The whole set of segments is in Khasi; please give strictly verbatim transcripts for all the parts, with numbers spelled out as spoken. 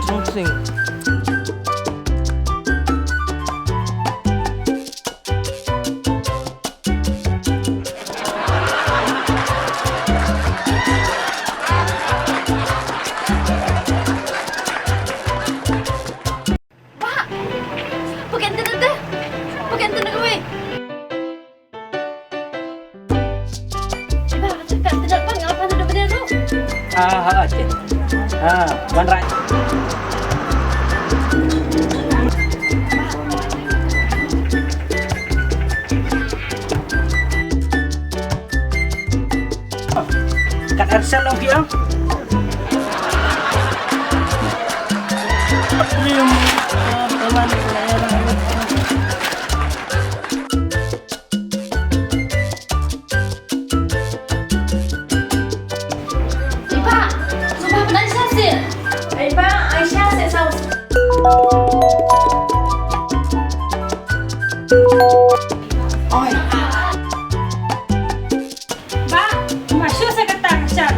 Sing. Bah! Pakai internet deh. Pakai internet kawei. Bah, cakap internet pan ngapa tu benda tu? Ah, ha, cik. Ha, wan rai. Kat Ersel long phi ong. Iba, suba pynai sha sih. Iba, ai sha sih saus. Oi. Ba, ma shu sa kata ka shar.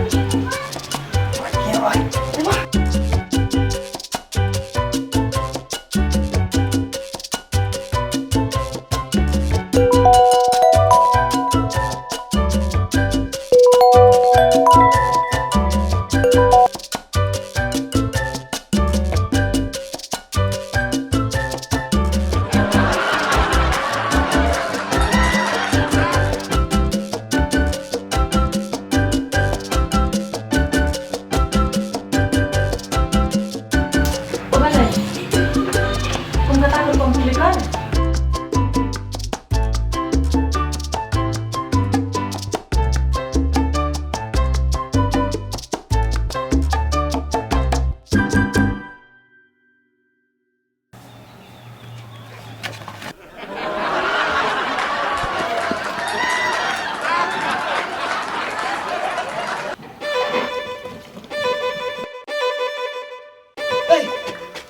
Hey,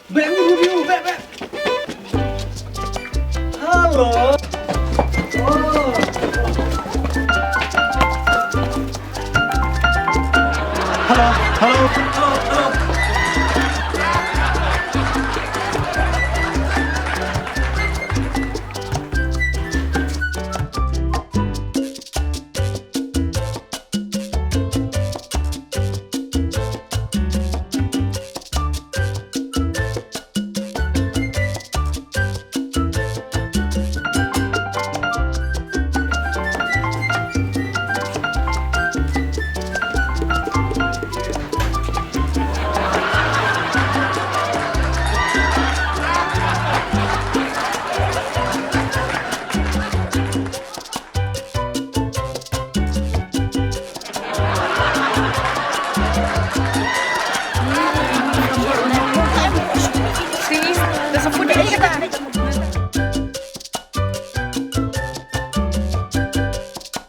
back, back, back, back. Hello. Oh. Hello, hello, hello.